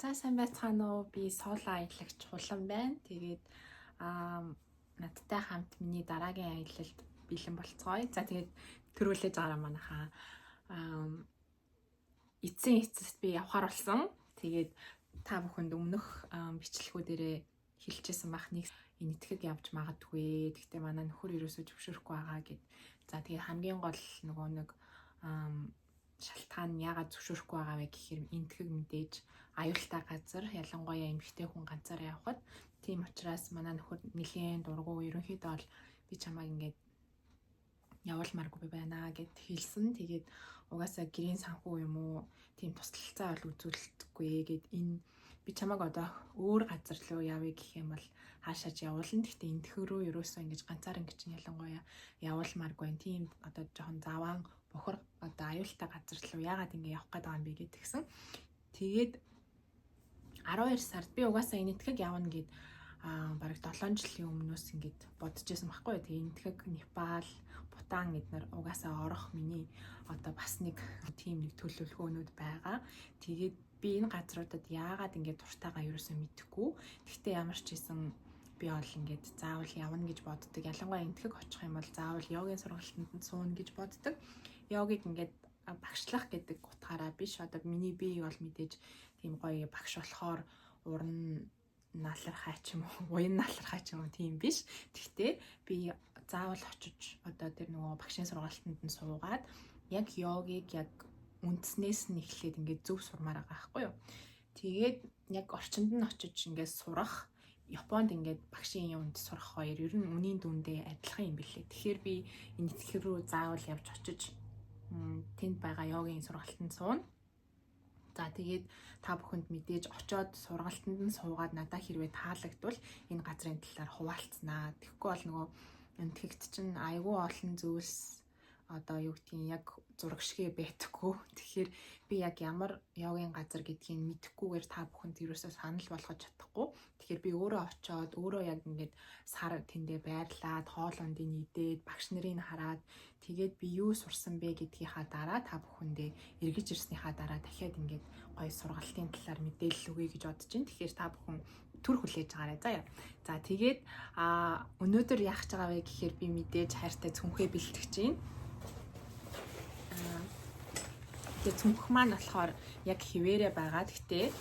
За, сайн байцгаана уу? Би соло аялагч Хулан байна. Тэгээд надтай хамт миний дараагийн аялалд бэлэн болцгоё. За, тэгээд төрүүлээж байгаа манайхаа эцсийн эцэст би явхаар болсон. Тэгээд та бүхэнд өмнөх бичлэгүүдэрээ хэлчихсэн бах, нэг Энэтхэг явж магадгүй. Гэхдээ манай нөхөр ерөөсөө зөвшөөрөхгүй байгаа гэд. За, тэгээд хамгийн гол нөгөө нэг шалтгаан нь яагаад зөвшөөрөхгүй байгаа вэ гэхээр Энэтхэг мэдээж аюултай газар, ялангуяа эмэгтэй хүн ганцаараа явхад. Тийм учраас манай нөхөр нэлээн дургүй, ерөнхийдөө бол би чамайг ингээд явуулмааргүй байна гэд хэлсэн. Тэгээд угаасаа гэрийн санхүү юм уу, тийм туслалцаа бол үзүүлдэггүй гэд, энэ би чамайг одоо өөр газар руу явъя гэх юм бол хаашаач явуулна. Гэхдээ Энэтхэг рүү ерөөсөө ингэж ганцаар ингэж ялангуяа явуулмааргүй. Тийм одоо жоохон заваан бохор, одоо аюултай газар руу яагаад ингэ явах гээд байгаа юм бэ гэдгсэн. Тэгээд 12 сард би угаасаа Энэтхэг явна гэд бараг 7 жилийн өмнөөс ингэж бодож байсан байхгүй. Тэгээ Энэтхэг, Непал, Бутан эднэр угаасаа орох миний одоо бас нэг тийм нэг төлөвлөгөөнүүд байгаа. Тэгээд би энэ газруудад яагаад ингэж дуртайгаа ерөөсөө мэдэхгүй. Гэхдээ ямар ч байсан би бол ингээд заавал явна гэж боддог. Ялангуяа Энэтхэг очих юм бол заавал йогийн сургалтанд нь сууна гэж боддог. Йогыг ингээд багшлах гэдэг утгаараа биш. Одоо миний бие бол мэдээж тийм гоё багш болохоор уран налархай ч юм уу, уян налархай ч юм уу, тийм биш. Гэхдээ би заавал очиж одоо тэр нөгөө багшийн сургалтанд нь суугаад яг йогыг яг үндснээс нь эхлээд ингээд зөв сурмаар байгаа байхгүй юу. Тэгээд яг орчинд нь очиж ингээд сурах, Японд ингээд багшийн юмд сурах хоёр ер нь үнийн дүндээ адилхан юм билээ. Тэгэхээр би Энэтхэг рүү заавал явж очиж тэнд байгаа йогийн сургалтанд сууна. За, тэгээд та бүхэнд мэдээж очоод сургалтанд нь суугаад надаа хэрвээ таалагдвал энэ газрын талаар хуваалцнаа. Тэгэхгүй бол нөгөө Энэтхэгт чинь айгүй олон зүйлс одоо юу гэдгийг яг зураг шигэ байдаггүй. Тэгэхээр би яг ямар йогийн газар гэдгийг мэдэхгүйгээр та бүхэнд ерөөсөө санал болгож чадахгүй. Тэгэхээр би өөрөө очоод, өөрөө яг ингээд сар тэндээ байрлаад, хоол ундыг идээд, багш нарыг хараад, тэгээд би юу сурсан бэ гэдгийнхаа дараа, та бүхэндээ эргэж ирснийхаа дараа дахиад ингээд гоё сургалтын талаар мэдээлэл өгье гэж бодож байна. Тэгэхээр та бүхэн түр хүлээж байгаарай заяа. За, тэгээд өнөөдөр яах гэж байгаа вэ гэхээр би мэдээж хайртай цүнхээ бэлтгэж байна. Тэгээ цүнх маань болохоор яг хിവэрэ байгаа. Гэхдээ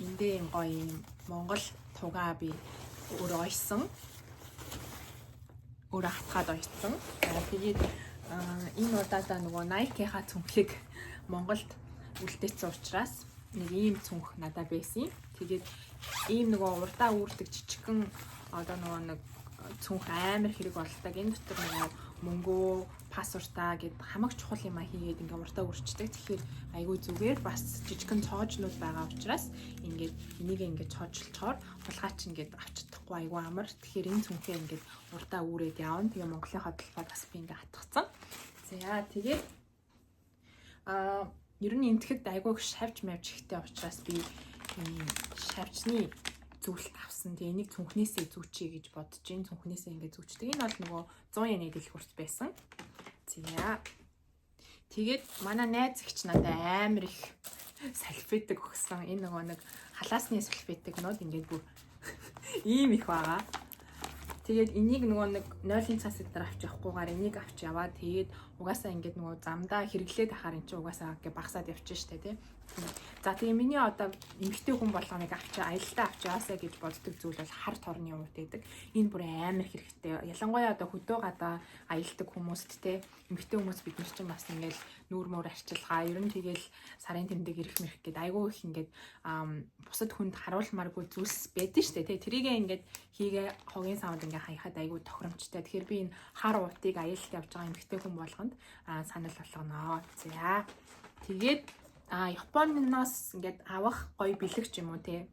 эндээ юм гоё юм Монгол тугаа би өөрөө ойсон. Өөрөө хатгаад ойцсон. Тэгээд энэ удаадаа нөгөө Nike-ийнхаа цүнхийг Монголд үлдээсэн учраас нэг ийм цүнх надад байсан. Тэгээд ийм нөгөө урдаа үүрдэг жижигхэн одоо нөгөө нэг цүнх амар хэрэг болдог. Энэ дотор нөгөө мөнгөө, паспортаа гэд хамаг чухал юм а хийгээд ингээ урдаа үрчдэг. Тэгэхээр айгүй зүгээр, бас жижигхэн цоожнууд байгаа учраас ингээд энийг ингээд цоожилчоор хулгайч ингээд авч чадахгүй, айгүй амар. Тэгэхээр энэ цүнхээ ингээд урдаа үүрээд явна. Тэгээ Монголынхаа талбай бас би ингээ хатгацсан. За, тэгээд ер нь Энэтхэгт айгүй их шавж мавж ихтэй учраас би шавжны зүйлт авсан. Тэгээ энийг цүнхнээсээ зүүчий гэж бодож байна. Цүнхнээсээ ингээд зүүчдэг. Энэ бол нөгөө 100 yen дэлгүүрт байсан. За. Тэгээд манай найз эгч надад амар их салфетик өгсөн. Энэ нөгөө нэг халаасны салфетикнууд ингээд бүр ийм их байгаа. Тэгээд энийг нөгөө нэг нойлын цаас дээр авч явахгүйгээр энийг авч яваад, тэгээд угаасаа ингээд нөгөө замдаа хэрэглээд ахаар эн чинь угаасаа ингээ багасаад явчих штэ, тий. За, тэгээ миний одоо эмэгтэй хүн болгоныг авч аялалдаа авч яваасаа гэж боддог зүйл бол хар торны уут байдаг. Энэ бүр амар хэрэгтэй. Ялангуяа одоо хөдөө гадаа аялдаг хүмүүст, те, эмэгтэй хүмүүс бид нар чинь бас ингээл нүүр муур арчилгаа, ер нь тэгэл сарын тэмдэг ирэх мэрх гээд айгүй их ингээд бусад хүнд харуулмааргүй зүйлс байдаг штэ, те. Тэрийг ингээд хийгээ хогийн савнд ингээ хаяхад айгүй тохиромжтой. Тэгэхээр би энэ хар уутыг аялалд явж байгаа эмэгтэй хүн болгонд санал болгоно. За, тэгээд Японоос ингээд авах гоё бэлэг ч юм уу, те,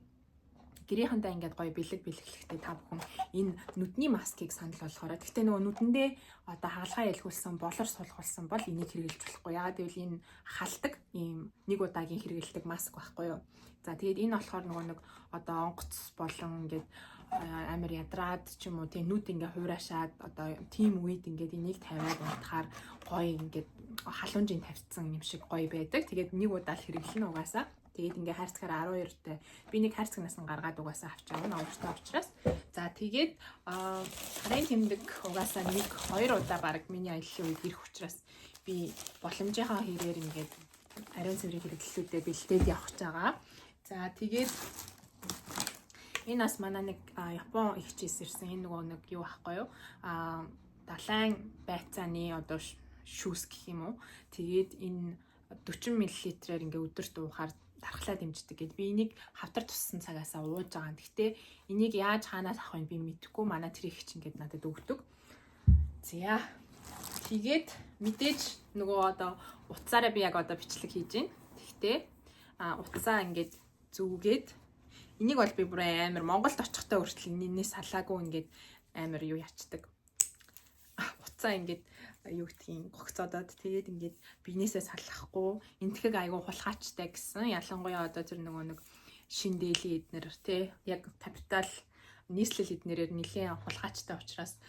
гэрийнхэндээ ингээд гоё бэлэг бэлэглэхдээ та бүхэн энэ нүдний маскыг санал болгоорой. Гэхдээ нөгөө нүдэндээ одоо хагалгаа ялгуулсан, болор сулгуулсан бол энийг хэрэглэж болохгүй. Яагаад гэвэл энэ халдаг ийм нэг удаагийн хэрэглэдэг маск байхгүй юу. За, тэгээд энэ болохоор нөгөө нэг одоо онгоц болон ингээд амар ядраад ч юм уу, тийм нүд ингээ хуурайшаад одоо тийм үед ингээд энийг тавиад унтахаар гоё, ингээд халуунжийн тавьчихсан юм шиг гоё байдаг. Тэгээд нэг удаа л хэрэглэнэ угаасаа. Тэгээд ингээ хайрцагаараа 12-тай. Би нэг хайрцагнаас нь гаргаад угаасаа авч явна овртой учраас. За, тэгээд сарын тэмдэг угаасаа нэг хоёр удаа баг миний аяллаа үед ирэх учраас би боломжийнхаа хэрээр ингээд ариун цэврийн хэрэглэлүүдээ бэлдээд явах гэж байгаа. За, тэгээд энэ бас манай нэг Япон эгчээс ирсэн. Энэ нөгөө нэг юу байхгүй юу? Далайн байцааны одоо шүүс гэх юм уу. Тэгээд энэ 40 мл-ээр ингээ өдөрт уухаар дархлаа дэмждэг гэд би энийг хавтар туссан цагаасаа ууж байгаа. Гэхдээ энийг яаж хаанаас авах вэ би мэдэхгүй. Манай тэр их чинь ингээд надад өгдөг. За. Тэгээд мэдээж нөгөө одоо утсаараа би яг одоо бичлэг хийж байна. Гэхдээ утсаа ингээд зүгээд, энийг бол би бүр амар Монголд очихтой хүртэл энэний салаагүй ингээд амар юу ячдаг. Утсаа ингээд юу гэдгийг гогцоодоод, тэгээд ингээд биенээсээ саллахгүй. Энтгэг айгу хулгайчтай гэсэн. Ялангуяа одоо тэр нөгөө нэг шиндээлийн эднэр те, яг капитал нийслэл эднэрээр нэлээд хулгайчтай учраас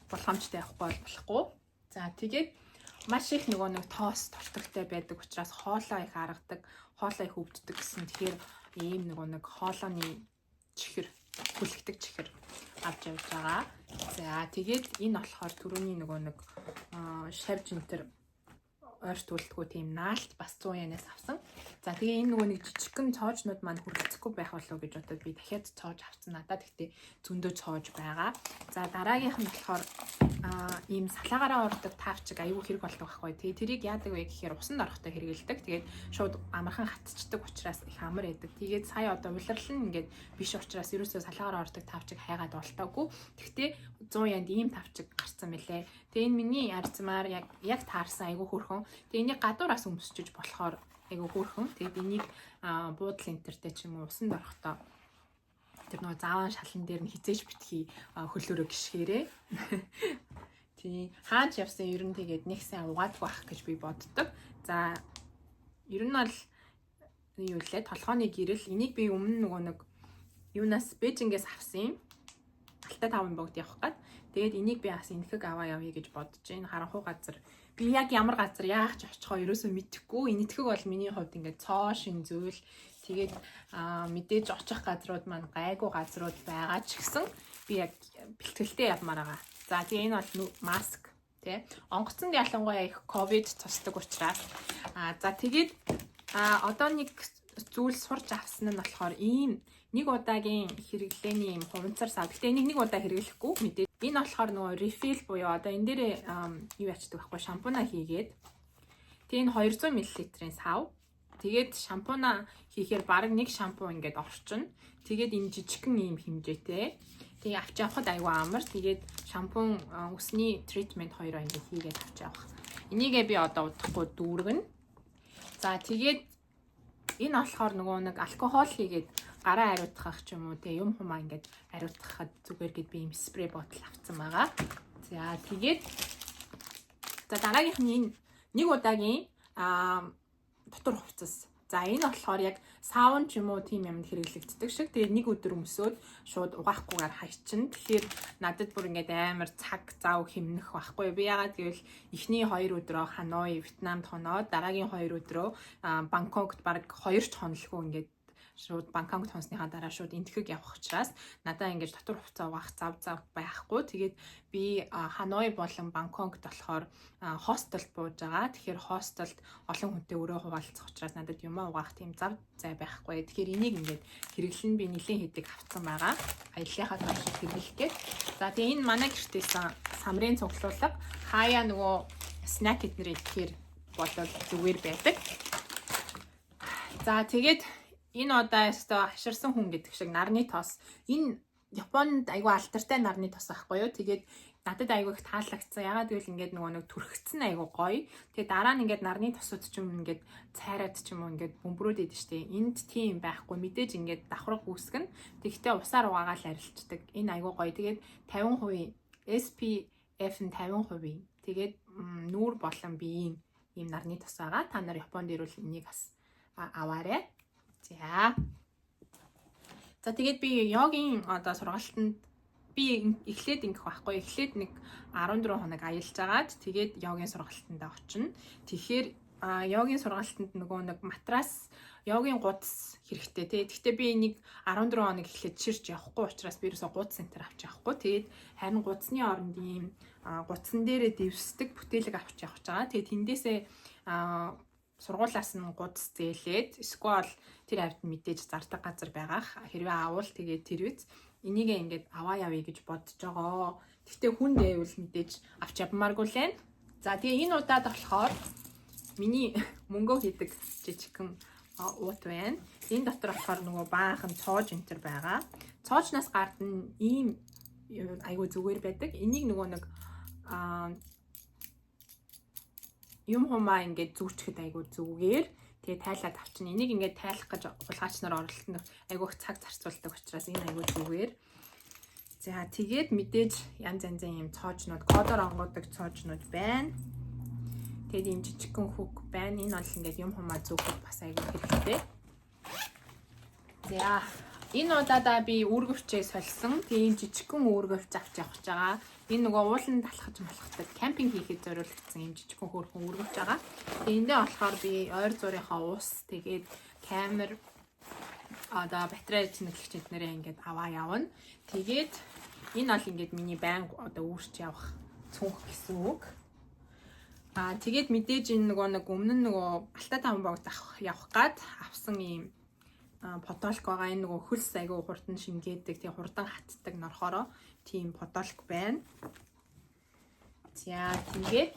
болгоомжтой явахгүй бол болохгүй. За, тэгээд маш их нөгөө нэг тоос тортогтой байдаг учраас хоолоо их аргадаг, хоолоо их өвддөг гэсэн. Тэгэхээр ийм нөгөө нэг хоолойны чихэр, хүлэгдэг чихэр авч явж байгаа. За, тэгээд энэ болохоор түрүүний нөгөө нэг шавж энэ төр ойрт үлдгүү тийм наалт, бас 100 янаас авсан. За, тэгээ энэ нөгөө нэг жижигхэн цоожнууд маань хүрэлцэхгүй байх болов уу гэж бодоод би дахиад цоож авсан надад. Гэхдээ зөндөө цоож байгаа. За, дараагийнх нь болохоор ийм салаагаараа ордог таавчиг, аюу хэрэг болдог байхгүй. Тэгээ тэрийг яадаг вэ гэхээр усанд орохдоо хэрэгэлдэг. Тэгээд шууд амархан хатчихдаг учраас их амар байдаг. Тэгээд сая одоо улирал нь ингээд биш учраас ерөөсөө салаагаараа ордог таавчиг хайгаад болтоогүй. Тэгтээ 100 янд ийм тавчиг гарцсан мөлий. Тэгээ энэ миний арзмаар яг таарсан, айгүй хөөрхөн. Тэгээ энийг гадуураас өмсчиж болохоор айгүй хөөрхөн. Тэгээд энийг буудлын энтертэй ч юм уу усанд орохдоо тэр нөгөө зааван шалан дээр нь хизээж битгий хөлөөрөө гიშгээрээ. Тий. Хаач явсан ер нь тэгээд нэг сайн угаадгүй байх гэж би боддог. За, ер нь бол юу лээ, толгооны гэрэл, энийг би өмнө нөгөө нэг юунаас, Бээжингээс авсан юм. Алтай таван богд явах гад. Тэгээд энийг би бас энэхэг аваа явъя гэж бодож байна. Харанхуй газар би яг ямар газар яах ч очихоо ерөөсөө мэдэхгүй. Энэтхэг бол миний хувьд ингээд цоо шин зүйл. Тэгээд мэдээж очих газрууд маань гайгүй газрууд байгаа ч гэсэн би яг бэлтгэлтэй явмаар байгаа. За, тэгээ энэ бол маск тий. Онгоцонд ялангуяа их ковид тусдаг учраас за, тэгээд одоо нэг зүйл сурч авсан нь болохоор ийм нэг удаагийн хэрэглээний ийм хуванцар сав. Гэтэ энийг нэг удаа хэрэглэхгүй мэдээ. Энэ болохоор нөгөө refill буюу одоо энэ дээр юу ячдаг байхгүй, шампуна хийгээд, тэгээ энэ 200 мл-ийн сав. Тэгээд шампуна хийхээр бараг нэг шампунь ингээд орчино. Тэгээд энэ жижигхэн ийм хэмжээтэй. Тэгээ авч явахад айгүй амар. Тэгээд шампунь, үсний treatment хоёроо ингээд хийгээд авч явах. Энийгээ би одоо удахгүй дүүргэнэ. За, тэгээд энэ болохоор нөгөө нэг алкогол хийгээд гараа ариутгах ч юм уу те, юм хумаа ингээд ариутгахад зүгээр гэд би ийм spray bottle авцсан байгаа. За, тэгээд за, дараагийнх нь энэ нэг удаагийн дотор хувцас. За, энэ болохоор яг саун ч юм уу тийм юмд хэрэглэгддэг шиг. Тэгээд нэг өдөр өмсөөд шууд угаахгүйгээр хайчин. Тэгэхээр надад бүр ингээд амар цаг зав хэмнэх байхгүй. Би ягаад гэвэл эхний 2 өдрөө Ханой, Вьетнамд хоноод, дараагийн 2 өдрөө Бангкокт, баг 2 ч хонолгүй ингээд шууд Бангкокт хонсныхаа дараа шууд Энэтхэг явах учраас надаа ингэж дотор хувцас угаах зав зав байхгүй. Тэгээд би Ханой болон Бангкокт болохоор хостелд бууж байгаа. Тэгэхээр хостелд олон хүнтэй өрөө хуваалцах учраас надад юмаа угаах тийм зав зай байхгүй. Тэгэхээр энийг ингээд хэрэглэн би нэлийн хэдэг авцсан байгаа. Аяллахаа туршид хэрэглэх гээд. За, тэгээ энэ манай гэртээсэн самрын цуглуулга, хаяа нөгөө snack эднэр идэхээр болол зүгээр байдаг. За, тэгээд энэ удаа өстой хаширсан хүн гэдэг шиг нарны тос. Энэ Японд айгүй алдартай нарны тос байхгүй юу? Тэгээд надад айгүй их таалагдсан. Ягаад гэвэл ингээд нөгөө нэг түрхэгдсэн, айгүй гоё. Тэгээд дараа нь ингээд нарны тосууд ч юм ингээд цайраад ч юм уу ингээд бөмбөрөөд идэв штэ. Энд тийм байхгүй. Мэдээж ингээд давхраг үүсгэн. Тэгэхдээ усаар угаагаал арилждаг. Энэ айгүй гоё. Тэгээд 50%, SPF нь 50%. Тэгээд нүүр болон биеийн ийм нарны тос байгаа. Та нар Японд ирвэл энийг бас аваарай. За. За, тэгээд би йогийн одоо сургалтанд би эхлээд ингэх байхгүй. Эхлээд нэг 14 хоног аялж агаад тэгээд йогийн сургалтанд очино. Тэгэхээр Йогийн сургалтанд нөгөө нэг матрас, йогийн гудас хэрэгтэй, тий. Гэхдээ би энийг 14 хоног эхлээд ширч явахгүй учраас би ерөөсөө гудас энэ тэр авч явахгүй. Тэгээд харин гудасны оронд ийм гудсан дээрээ дэвсдэг бүтээлэг авч явах гэж байгаа. Тэгээд тэндээсээ сургуулиас нь гудас зээлээд, эсвэл тэр хавьд нь мэдээж зардаг газар байгаах. Хэрвээ авал тэгээд тэр үз энийгээ ингээд аваа явъя гэж бодож байгаа. Гэхдээ хүн дээвэл мэдээж авч явмааргүй л байна. За, тэгээ энэ удаад болохоор миний мөнгөө хийдэг жижигхэн уут байна. Энэ дотор болохоор нөгөө баахан цоож энэ тэр байгаа. Цоожноос гадна ийм айгу зүгээр байдаг. Энийг нөгөө нэг юм хумаа ингээд зүүчихэд айгу зүгээр. Тэгээ тайлаад авчна. Энийг ингээд тайлах гэж хулгайч нар оролтонд айгу их цаг зарцуулдаг учраас энэ айгу зүгээр. За, тэгээд мэдээж янз янзын юм цоожнууд, кодоор онгоодог цоожнууд байна. Тэгээд ийм жижигхэн хүүг байна. Энэ бол ингээд юм хумаа зүүхэд бас айгүй хэрэгтэй. За, энэ удаадаа би үүргэвчээ сольсон. Тэгээ ийм жижигхэн үүргэвч авч явах гэж байгаа. Энэ нөгөө ууланд алхаж малхдаг, camping хийхэд зориулагдсан ийм жижигхэн хөөрхөн үүргэвч байгаа. Тэгээ эндээ болохоор би ойр зуурынхаа ус, тэгээд камер, одоо батарей цэнэглэгч эднэрээ ингээд аваа явна. Тэгээд энэ бол ингээд миний байнга одоо үүрч явах цүнх гэсэн үг. Аа, тэгээд мэдээж энэ нөгөө нэг өмнө нь нөгөө Алтай таван богд авах явах гад авсан ийм футболк байгаа. Энэ нөгөө хөлс айгүй хурдан шингээдэг, тэгээ хурдан хатдаг норхороо тийм футболк байна. За, тэгээд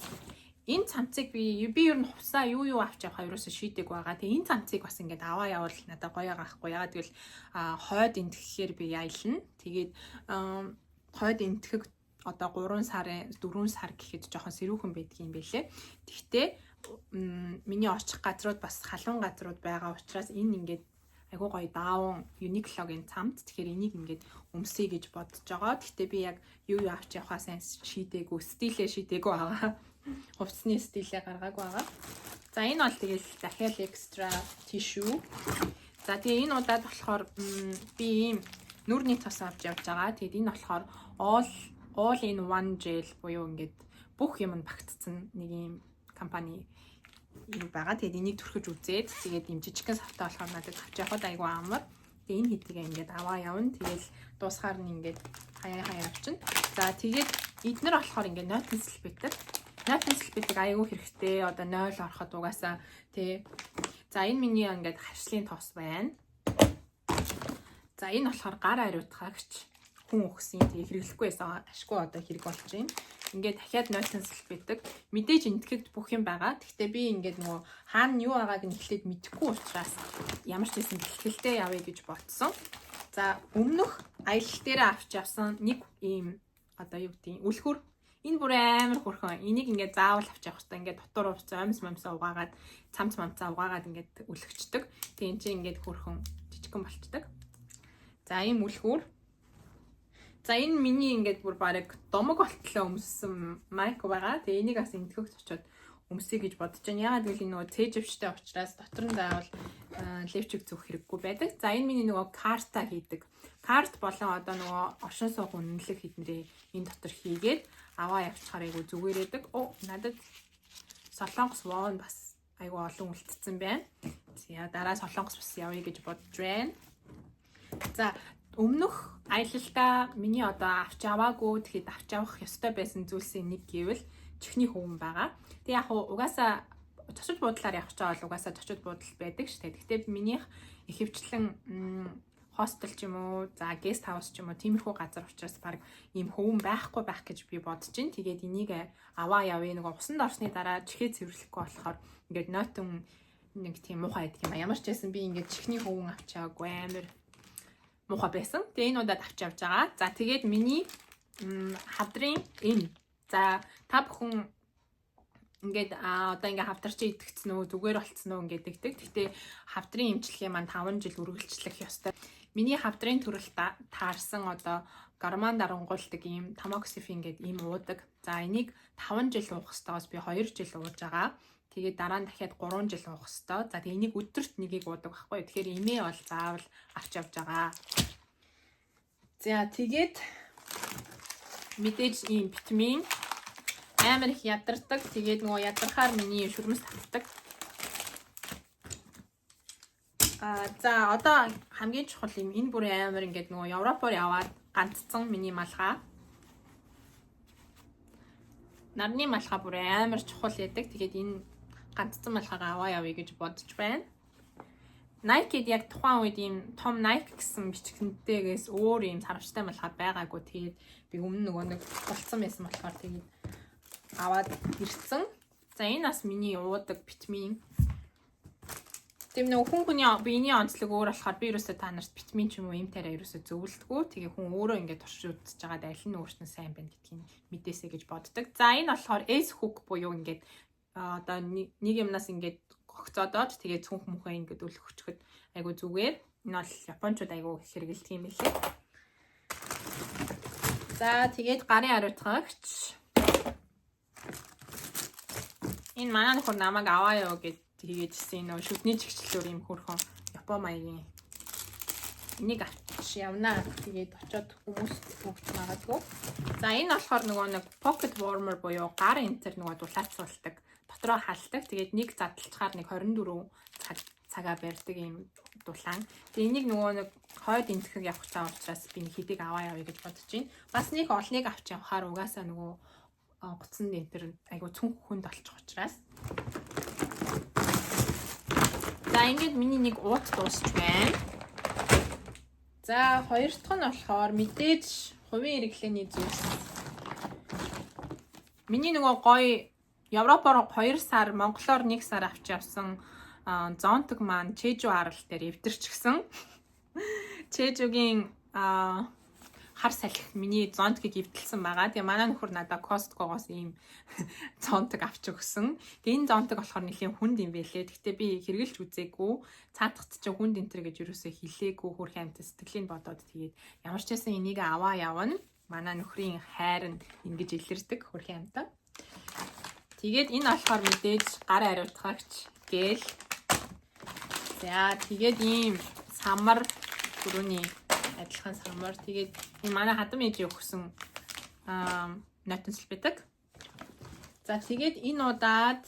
энэ цамцыг би би ер нь хувьсаа юу юу авч явахаа ерөөсө шийдэг байгаа. Тэгээ энэ цамцыг бас ингээд аваа явбал надад гоё байгаа хгүй. Ягаад гэвэл хойд энтгэхээр би аялна. Тэгээд хойд энтгэг одоо 3 сарын, 4 сар гэхэд жоохон сэрүүхэн байдаг юм бэлээ. Тэгтээ миний очих газрууд бас халуун газрууд байгаа учраас энэ ингээд айгуу гоё даавн Uniqlo-гийн цамц. Тэгэхээр энийг ингээд өмсөе гэж бодож байгаа. Тэгтээ би яг юу юу авч явахаа сайн шийдээгүй, стилээ шийдээгүй байгаа. Хувцсны стилээ гаргаагүй байгаа. За, энэ бол тэгэл дахиад extra tissue. За, тэгээ энэ удаад болохоор би ийм нүрний тос авч явж байгаа. Тэгээд энэ болохоор all in one gel буюу ингээд бүх юм нь багтцсан нэг ийм компани юу байгаа. Тэгээд энийг түрхэж үзээд, тэгээд ийм жижигхэн савтай болохоор надад авч явахад айгүй амар. Тэгээд энэ хэдийгээ ингээд аваа явна. Тэгэл дуусахаар нь ингээд хаяа хаяа авчина. За, тэгээд эднэр болохоор ингээд нойтон салфетик. Нойтон салфетик айгүй хэрэгтэй. Одоо 0 ороход угаасаа, тий. За, энэ миний ингээд харшлын тос байна. За, энэ болохоор гар ариутгагч, хүн өгсөн. Тэгээ хэрэглэхгүй байсан. Ашгүй одоо хэрэг болж байна. Ингээд дахиад нойтон салфетик. Мэдээж энтгэгд бүх юм байгаа. Гэхдээ би ингээд нөгөө хаана юу байгааг нь эхлээд мэдэхгүй учраас ямар ч байсан бэлтгэлтэй явъя гэж бодсон. За, өмнөх аялал дээр авч явсан нэг ийм одоо юу гэдгийг үлхүр. Энэ бүр амар хөрхөн. Энийг ингээд заавал авч явах хэрэгтэй. Ингээд дотор увц оймс момсоо угаагаад, цамц мамцаа угаагаад ингээд үлхчдэг. Тэгээ эн чинь ингээд хөрхөн жижигхэн болчдөг. За, ийм үлхүр. За, энэ миний ингээд бүр бараг домог болтлоо өмссөн майк байгаа. Тэгээ энийг бас энтгэгт очиод өмсөе гэж бодож байна. Яагаад гэвэл энэ нөгөө цээжвчтэй учраас дотор нь заавал левчик зүүх хэрэггүй байдаг. За, энэ миний нөгөө карта хийдэг. Карт болон одоо нөгөө оршин суух үнэлэх хэднэрээ энэ дотор хийгээд аваа явчихаар айгу зүгээр байдаг. Оо, надад Солонгос вон бас айгу олон үлдсэн байна. За, дараа Солонгос бас явъя гэж бодож байна. За, өмнөх аялалдаа миний одоо авч аваагүй, тэгэхэд авч авах ёстой байсан зүйлсийн нэг гэвэл чихний хөвөн байгаа. Тэг яг угаасаа зочид буудлаар явах ч бол угаасаа зочид буудал байдаг шүү дээ. Гэхдээ минийх ихэвчлэн хостел ч юм уу, за guest house ч юм уу, тиймэрхүү газар учраас баг ийм хөвөн байхгүй байх гэж би бодож байна. Тэгээд энийг аваа явъя, нөгөө усанд орсны дараа чихээ цэвэрлэхгүй болохоор ингээд нойтон нэг тийм муухай байдаг юм а. Ямар ч байсан би ингээд чихний хөвөн авчаагүй амар муухай байсан. Тэгээ энэ удаад авч явж байгаа. За, тэгээд миний хавдрын энэ. За, та бүхэн ингээд одоо ингээ хавдар чи итгэцэн үү, зүгээр болцсон уу ингээд тэгдэг. Гэхдээ хавдрын эмчилгээ маань 5 жил үргэлжлэх ёстой. Миний хавдрын төрөлд таарсан одоо гормон дарангуйлдаг ийм тамоксифен гэдэг ийм уудаг. За, энийг 5 жил уух ёстойгоос би 2 жил ууж байгаа. Тэгээд дараа нь дахиад 3 жил уух ёстой. За, тэгээ энийг өдөрт нэгийг уудаг байхгүй. Тэгэхээр эмээ бол заавал авч явж байгаа. За, тэгээд мэдээж ийм витамин, амар их ядардаг. Тэгээд нөгөө ядархаар миний шүрмэс татдаг. За, одоо хамгийн чухал юм, энэ бүр амар ингээд нөгөө Европоор яваад ганцсан миний малгай. Нарны малгай бүр амар чухал яадаг. Тэгээд энэ ганцсан малгайгаа аваа явъя гэж бодож байна. Nike-д яг тухайн үед ийм том Nike гэсэн бичгэнтэйгээс өөр ийм сарвчтай малгай байгаагүй. Тэгээд би өмнө нөгөө нэг болцсон байсан болохоор тэгээд аваад ирсэн. За, энэ бас миний уудаг витамин. Тийм, нөгөө хүн хүний биений онцлог өөр болохоор би ерөөсөө та нарт витамин ч юм уу юм тариа ерөөсөө зөвлөдгөө. Тэгээ хүн өөрөө ингээд туршиж үзэж байгаа, аль нь өөрт нь сайн байна гэдгийг мэдээсэй гэж боддог. За, энэ болохоор S hook буюу ингээд одоо нэг юмнаас ингээд гогцоодоод тэгээ цүнх мөхөө ингээд өлгөчөхөд айгу зүгээр. Энэ бол японочууд айгу хэрэгэлдэг юм билээ. За, тэгээд гарын хариуцгагч. Энэ манай нөхөр намайг аваа ёо гэж хийгээдсэн, нөө шүдний чигчлэлөөр юм хөрхөн Япон маягийн энийг авчиж явнаа. Тэгээд очиод хүмүүс өгч магадгүй. За, энэ болохоор нөгөө нэг pocket warmer буюу гар энтер нөгөө дулаацуулдаг. Дотроо халдаг. Тэгээд нэг задлчаар нэг 24 цаг цагаа барьдаг юм дулаан. Тэгээд энийг нөгөө нэг хойд энтгэг явах гэж байгаа учраас би нэг хэдийг аваа явъя гэж бодож байна. Бас нэг олныг авч явахаар угаасаа нөгөө гуцсан энтер айгу цүнх хүнд олчих учраас. За, ингээд миний нэг уут дуусч байна. За, хоёр дахь нь болохоор мэдээж хувийн хэрэглээний зүйлс. Миний нөгөө гоё Европоор 2 сар, Монголоор 1 сар авч явсан зонтог маань Чежу арал дээр эвдэрчихсэн. Чежугийн хар салхи миний зонтгийг эвдэлсэн байгаа. Тэгээ манай нөхөр надад Costco-гоос ийм зонтог авч өгсөн. Тэгээ энэ зонтог болохоор нэлийн хүнд юм байлээ. Гэхдээ би хэрэгэлж үзээгүй. Цаадахт чи хүнд энтер гэж юусоо хэлээгүй, хөрх амт сэтгэлийн бодоод тэгээд ямар ч байсан энийг аваа явна. Манай нөхрийн хайр нь ингэж илэрдэг, хөрх амтаа. Тэгээд энэ болохоор мэдээж гар ариутгагч гээл. За, тэгээд ийм самар, түрүүний адилхан самар. Тэгээд энэ манай хадам ээж өгсөн нотон салфетик. За, тэгээд энэ удаад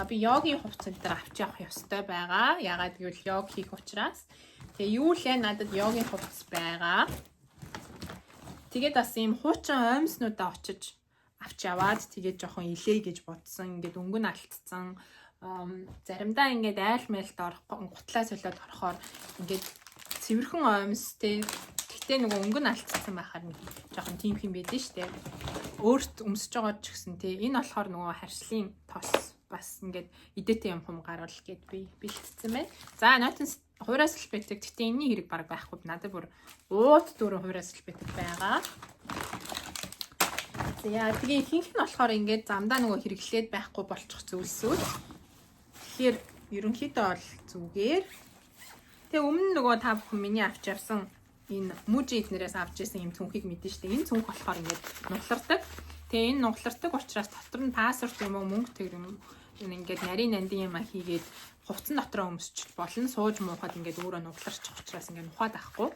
би йогийн хувцас дээр авч явах ёстой байгаа. Яагаад гэвэл йог хийх учраас. Тэгээ юу лээ, надад йогийн хувцас байгаа. Тэгээд бас ийм хуучин оймснуудаа очиж авч яваад тэгээд жоохон илээ гэж бодсон. Ингээд өнгө нь алдсан. Заримдаа ингээд айл майлд орох, гутлаа солиод орохоор ингээд цэвэрхэн оймс те. Гэтэ нөгөө өнгө нь алдсан байхаар нэг жоохон тийм юм байдэн штэ. Өөрт өмсөж байгаа ч гэсэн те. Энэ болохоор нөгөө харшлын тос, бас ингээд идээтэй юм хум гарвал гэд би бэлтцсэн байна. За, нотон хувиас салфетик. Гэтэ энэний хэрэг баг байхгүй. Надад бүр уут дөрөв хувиас салфетик байгаа. За, тэгээ ихэнх нь болохоор ингээд замдаа нөгөө хэрэглээд байхгүй болчих зүйлсүүд. Тэгэхээр ерөнхийдөө бол зүгээр. Тэгээ өмнө нөгөө та бүхэн миний авч явсан энэ Muji эднэрээс авч ирсэн юм цүнхийг мэдэн штэ. Энэ цүнх болохоор ингээд нуглардаг. Тэгээ энэ нуглардаг учраас дотор нь паспорт юм уу, мөнгө тэр юм ингээд нарийн нандин юм хийгээд хувцсан дотроо өмсч болно. Сууж муухад ингээд өөрөө нугларчих учраас ингээд нухаад авахгүй.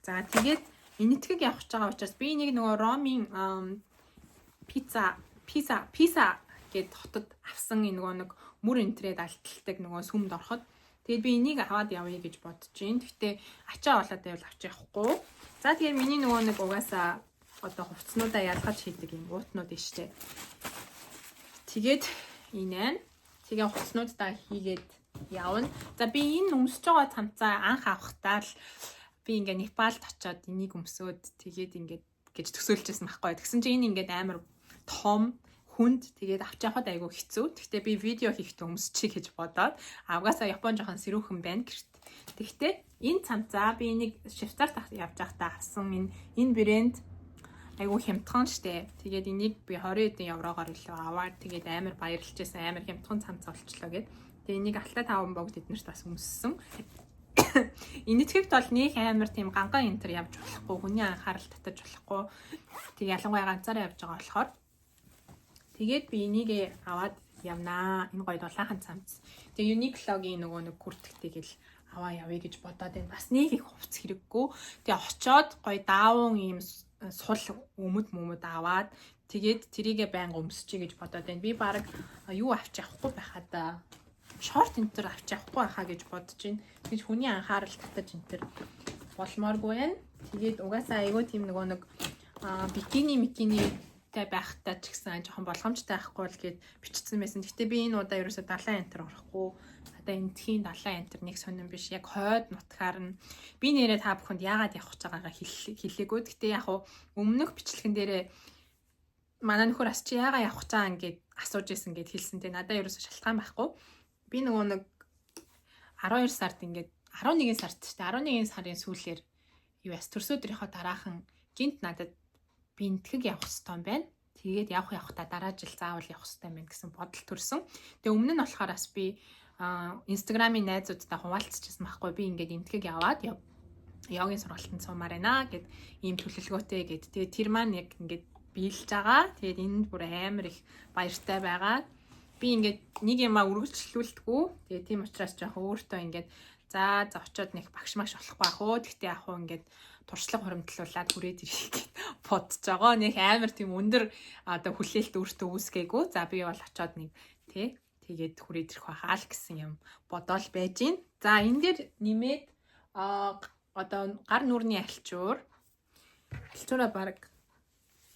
За, тэгээд энэтхэг явах гэж байгаа учраас би нэг нөгөө Ромын пицца пицца пицца гэд хотод авсан энэ нөгөө нэг мөр энтрээд алталдаг нөгөө сүмд ороход. Тэгээд би энийг аваад явъя гэж бодож байна. Гэхдээ ачаа болоод байвал авч явахгүй. За, тэгэхээр миний нөгөө нэг угаасаа одоо хувцснуудаа ялгаж хийдэг юм уутнууд нь штэ. Тэгээд энэ. Тэгээ хувцснуудаа хийгээд явна. За, би энэ өмсөж байгаа цамцаа анх авахтаа л би ингээ Непалд очиод энийг өмсөөд тэгээд ингээд гэж төсөөлжсэн байхгүй. Тэгсэн чинь энэ ингээд амар том, хүнд, тэгээд авч явахад айгүй хэцүү. Гэхдээ би видео хийхдээ өмсчихье гэж бодоод авгаасаа Япон жоохон сэрүүхэн байна гэрт. Тэгэхдээ энэ цамцаа би энийг Швейцарт явж байхдаа авсан, энэ брэнд айгүй хямдхан штэ. Тэгээд энийг би 20 хэдэн еврогоор илүү аваад тэгээд амар баярлж байсан, амар хямдхан цамц олчлоо гэд. Тэгээд энийг алтай 5 богд эднэрт бас өмссөн. Энэтхэгт бол нэг амар тийм ганган энтер явж болохгүй, хүний анхаарал татаж болохгүй. Тэг ялангуяа ганцаараа явж байгаа болохоор. Тэгээд би энийг аваад явнаа. Энэ гоё дулаахан цамц. Тэгээ Uniqlo-гийн нөгөө нэг күртгтийг л аваа явъя гэж бодоод байна. Бас нэг их хувцс хэрэггүй. Тэгээ очоод гоё даавун ийм сул өмд мөмөд аваад тэгээд тэрийгэ байнга өмсчий гэж бодоод байна. Би баг юу авч явахгүй байхаа да. Шорт энэ төр авч явахгүй байхаа гэж бодож байна. Тэгж хүний анхаарал татаж энэ төр болмооргүй байна. Тэгээд угаасаа айгүй тийм нөгөө нэг бикини микинитэй байхдаа ч гэсэн жоохон болгоомжтой байхгүй л гээд бичсэн байсан. Гэхдээ би энэ удаа ерөөсө далайн энтер орохгүй. Одоо энтхийн далайн энтер нэг сонирн биш. Яг хойд нутгаар нь би нэрээ та бүхэнд яагаад явах гэж байгаагаа хэлээгүй. Гэхдээ яг өмнөх бичлэгэн дээрээ манай нөхөр бас чи яагаад явах гэж байгаа ингээд асууж исэн гэд хэлсэн. Тэгээ надаа ерөөсө шалтгаан байхгүй. Би нөгөө нэг 12 сард ингээд 11 сард ч 11 сарын сүүлээр юу яс төрсө өдрийнхөө дараахан гинт надад би энтгэг явах хэрэгтэй юм байна. Тэгээд явах явахдаа дараа жил заавал явах хэрэгтэй юм байна гэсэн бодол төрсөн. Тэгээ өмнө нь болохоор бас би Инстаграмын найзуудтай хуваалцчихсан байхгүй, би ингээд энтгэг яваад йогийн сургалтанд суумаар байна гэд ийм төлөвлөгөөтэй гэд. Тэгээд тэр маань яг ингээд биелж байгаа. Тэгээд энд бүр амар их баяртай байгаа. Би ингээд нэг юмаа үргэлжлүүлдэггүй. Тэгээд тийм учраас жоохон өөртөө ингээд за за очиод нэг багш маш болохгүй ах уу. Тэгтээ яг хуу ингээд туршлага хуримтлуулад хүрээд ирэх гэж бодож байгаа. Нэг амар тийм өндөр одоо хүлээлт өөртөө үүсгээгүй. За би бол очиод нэг тий тэгээд хүрээд ирэх байхаа л гэсэн юм бодоол байж гин. За энэ дээр нэмээд одоо гар нүрний альчуур. Альчуураа баг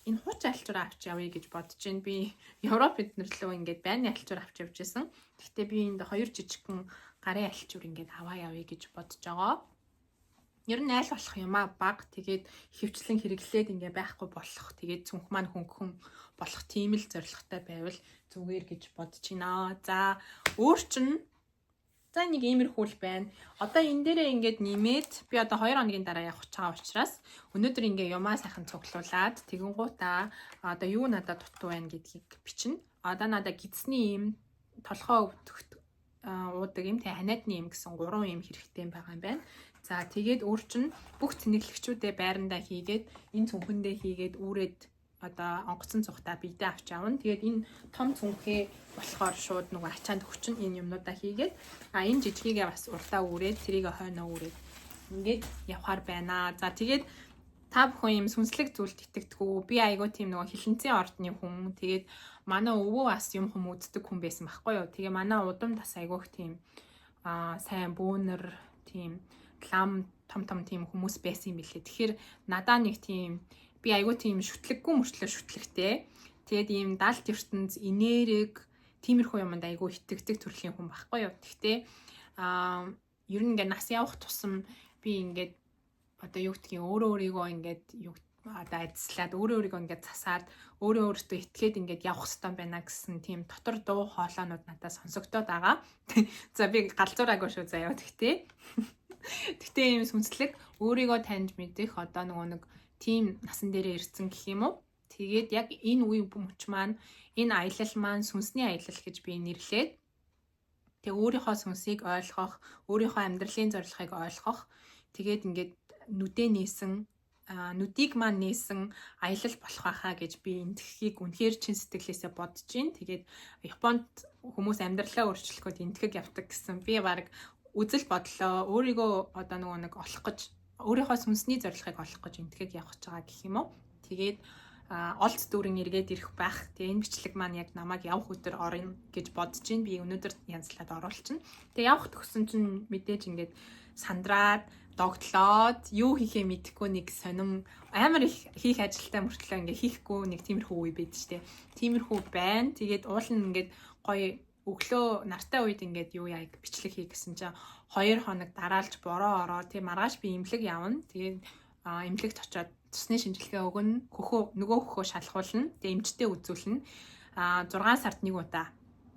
энэ хуучин альчуураа авч явъя гэж бодож байна. Би Европ эднэр лөө ингээд байны альчуур авч явж байсан. Гэхдээ би энд хоёр жижигхэн гарын альчуур ингээд аваа явъя гэж бодож байгаа. Ер нь айл болох юмаа баг. Тэгээд хөвчлэн хэрэглээд ингээ байхгүй болох. Тэгээд цүнх маань хөнгөн болох тийм л зорилготой байвал зүгээр гэж бодож байна. За өөр чинь за нэг иймэрхүү л байна. Одоо энэ дээрээ ингээд нэмээд би одоо 2 хоногийн дараа явах гэж байгаа учраас өнөөдөр ингээ юмаа сайхан цуглуулад тэгэнгуутаа одоо юу надад дутуу байна гэдгийг бичнэ. Одоо надад гидсний юм, толгоо өвдөхт уудаг юм, тэг ханиадны юм гэсэн 3 юм хэрэгтэй байгаа юм байна. За тэгээд өөр чинь бүх цэнэглэгчүүдээ байрандаа хийгээд энэ цүнхэндээ хийгээд үүрээд одоо онгоцон цухтаа биедээ авч явна. Тэгээд энэ том цүнхээ болохоор шууд нөгөө ачаанд өгчин энэ юмнуудаа хийгээд энэ жижигээ бас урдаа үүрээд тэрийг хойноо үүрээд ингээд явхаар байна. За тэгээд та бүхэн юм сүнслэг зүйлд итгэдэг үү? Би айгүй тийм нөгөө хилэнцэн ордны хүн. Тэгээд манай өвөө бас юм хүм үздэг хүн байсан байхгүй юу? Тэгээ манай удам бас айгүйх тийм сайн бөөнөр тийм лам том том тийм хүмүүс байсан юм билээ. Тэгэхээр надаа нэг тийм би айгүй тийм шүтлэггүй мөртлөө шүтлэгтэй. Тэгээд ийм далд ертөнц, энерги тиймэрхүү юмд айгүй итгэдэг төрлийн хүн байхгүй юу. Гэхдээ ер нь ингээд нас явах тусам би ингээд одоо юу гэдгийг өөрөө өөрийгөө ингээд юу одоо ажиллаад өөрөө өөрийгөө ингээд засаад өөрөө өөртөө итгээд ингээд явах хэрэгтэй байна гэсэн тийм дотор дуу хоолойнууд надад сонсогдоод байгаа. За би галзуураагүй шүү заяа. Тэгтээ ийм сүнслэг өөрийгөө таньж мэдэх одоо нөгөө нэг тийм насан дээрээ ирсэн гэх юм уу? Тэгээд яг энэ үе мөч маань энэ аялал маань сүнсний аялал гэж би нэрлээд тэг өөрийнхөө сүнсийг ойлгох, өөрийнхөө амьдралын зорилгыг ойлгох, тэгээд ингээд нүдээ нээсэн нүдийг маань нээсэн аялал болох байхаа гэж би энтхийг үнэхээр чин сэтгэлээсээ бодож байна. Тэгээд Японд хүмүүс амьдралаа өөрчлөхөд энтхэг явдаг гэсэн. Би баг үзэл бодлоо өөрийгөө одоо нөгөө нэг олох гэж өөрийнхөө сүнсний зорилгыг олох гэж энтхэг явах гэж байгаа гэх юм уу. Тэгээд олц дүүрэн эргээд ирэх байх. Тэгээ энэ бичлэг маань яг намайг явах өдөр орно гэж бодож байна. Би өнөөдөр янзлаад оруулчихна. Тэгээ явах төгсөн чинь мэдээж ингээд сандраад догтлоод юу хийхээ мэдэхгүй нэг сонин амар их хийх ажилтай мөртлөө ингээ хийхгүй нэг тиймэрхүү үе байдаг штэ. Тиймэрхүү байна. Тэгээд уул нь ингээд гоё өглөө нартай үед ингээд юу яа бичлэг хий гэсэн чинь 2 хоног дараалж бороо ороо тий маргааш би имлэг явна. Тэгээд имлэгт очиод цусны шинжилгээ өгнө. Хөхөө нөгөө хөхөө шалгуулна. Тэгээд эмчтэй үзүүлнэ. 6 сард нэг удаа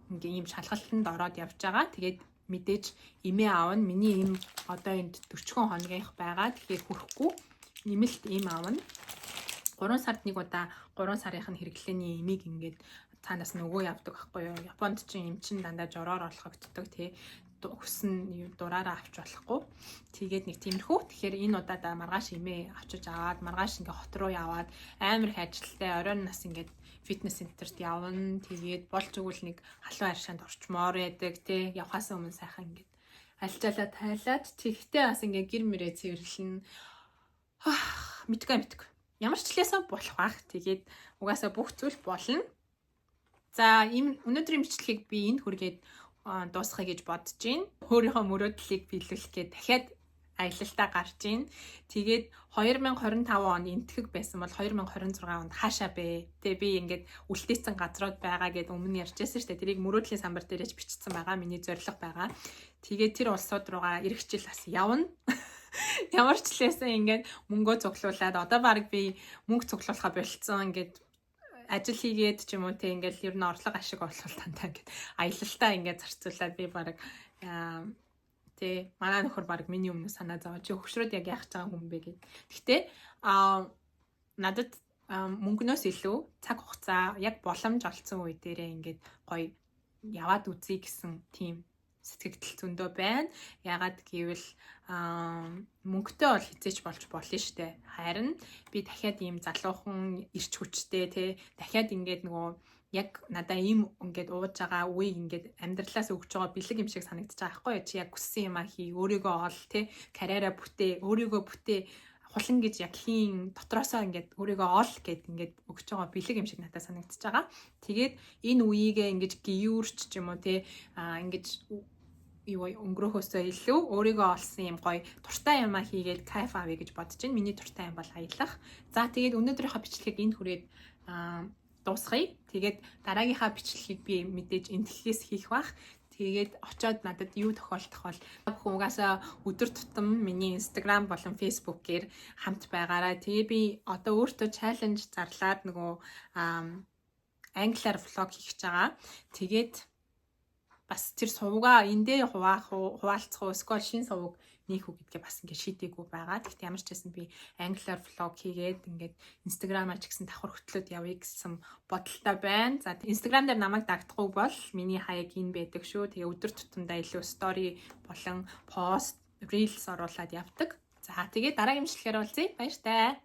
ингээ ийм шалгалтанд ороод явж байгаа. Тэгээд мэдээж эмээ аавна. Миний эм одоо энд 40 хоногийнх байгаа. Тэгэхээр хүрхгүй нэмэлт эм аавна. 3 сард нэг удаа 3 сарынх нь хэрэглээний эмийг ингээд цаанаас нөгөө явдаг байхгүй юу. Японд чинь эм чин дандаа жороор олгогддог тий хүссэн дураараа авч болохгүй. Тэгээд нэг тиймэрхүү. Тэгэхээр энэ удаадаа маргааш эмээ авчиж аваад маргааш ингээ хот руу яваад амар их ажилтай оройн нас ингээд фитнес центрт явна. Тэгээд болж өгвөл нэг халуун аршаанд орчмоор байдаг тий. Явхаас өмнө сайхан ингээд альжаалаа тайлаад тэгтээ бас ингээ гэр мөрөө цэвэрлэн мэдгүй. Ямар ч лээсэн болох бах. Тэгээд угаасаа бүх зүйл болно. За ийм өнөөдрийн бичлэгийг би энд хүргээд дуусгая гэж бодож байна. Өөрийнхөө мөрөөдлийг биелүүлэх гээд дахиад аялалтаа гарч ийн. Тэгээд 2025 он Энэтхэг байсан бол 2026 онд хаашаа бэ? Тэгээ би ингээд үлдээсэн газрууд байгаа гэд өмнө ярьжсэн шүү дээ. Тэрийг мөрөөдлийн самбар дээрээ ч бичсэн байгаа. Миний зорилго байгаа. Тэгээд тэр улсууд руугаа ирэх жил бас явна. Ямар ч л байсан ингээд мөнгөө цуглуулад, одоо баг би мөнгө цуглуулахаа болцсон, ингээд ажил хийгээд ч юм уу, те, ингээл ер нь орлого ашиг орлого дандаа ингээд аялалтаа ингээд зарцуулаад, би баг, тий, манай нөхөр баг миний өмнө санаа зовоо, чи хөгшрөөд яг яах гэж байгаа хүн бэ гэд. Гэхдээ надад мөнгнөөс илүү цаг хугацаа, яг боломж олцсон үе дээрээ ингээд гоё яваад үзье гэсэн тийм сэтгэгдэл зөндөө байна. Яагаад гэвэл мөнгөтэй бол хэзээ ч болж болно штэ. Харин би дахиад ийм залуухан эрч хүчтэй, те, дахиад ингээд нөгөө яг надаа ийм ингээд ууж байгаа үе ингээд амьдралаас өгч байгаа бэлэг юм шиг санагдаж байгаа байхгүй юу? Чи яг хүссэн юмаа хий, өөрийгөө ол, те, карьераа бүтээ, өөрийгөө бүтээ, хулан гэж яг хийн дотроосоо ингээд өөрийгөө ол гэд ингээд өгч байгаа бэлэг юм шиг надад санагдаж байгаа. Тэгээд энэ үеигээ ингэж гиюрч ч юм уу, те, ингэж юу өнгөрөөхөөсөө илүү өөрийгөө олсон юм гоё дуртай юмаа хийгээд кайф авъя гэж бодож байна. Миний дуртай юм бол аялах. За, тэгээд өнөөдрийнхөө бичлэгийг энд хүрээд дуусгая. Тэгээд дараагийнхаа бичлэгийг би мэдээж Энэтхэгээс хийх бах. Тэгээд очоод надад юу тохиолдох бол бүхэн угаасаа өдөр тутам миний Instagram болон Facebook-ээр хамт байгаарай. Тэгээ би одоо өөртөө challenge зарлаад нөгөө англиар vlog хийх гэж байгаа. Тэгээд бас тэр сувгаа эндээ хуваах уу, хуваалцах уу, эсвэл шинэ суваг нээх үү гэдгээ бас ингээд шийдээгүй байгаа. Гэхдээ ямар ч байсан би англиар vlog хийгээд ингээд Instagram-аар ч гэсэн давхар хөтлөөд явъя гэсэн бодолтой байна. За, Instagram дээр намайг дагдахгүй бол миний хаяг энэ байдаг шүү. Тэгээ өдөр тутамдаа илүү story болон пост, reels оруулаад явдаг. За, тэгээд дараагийн бичлэгээр уулзъя. Баяртай.